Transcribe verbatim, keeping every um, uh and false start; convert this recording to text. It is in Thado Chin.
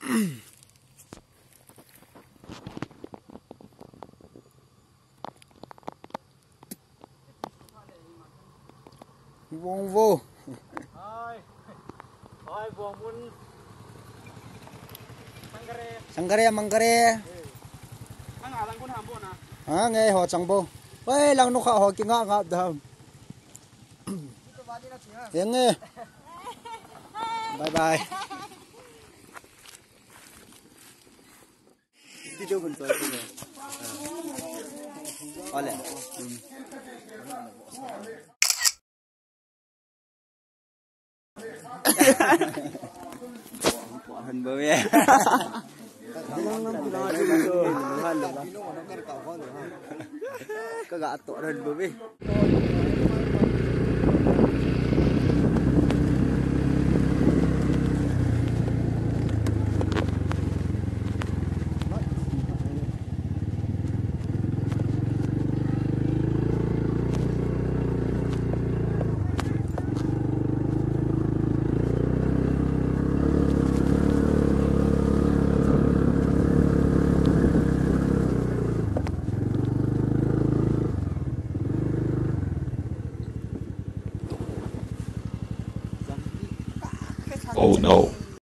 Vong vo. Hai. Hai, vong mun. Sangkare. Sangkare, mangkare. Ang alang kun hambo na. Ha, nge ho chang bo. Wei, lang nu kha ho ki nga nga dam. Yang nge. Bye bye. Video kun choi kun. Ole. Han bo ye. Ka ga to han bo ye. Oh no.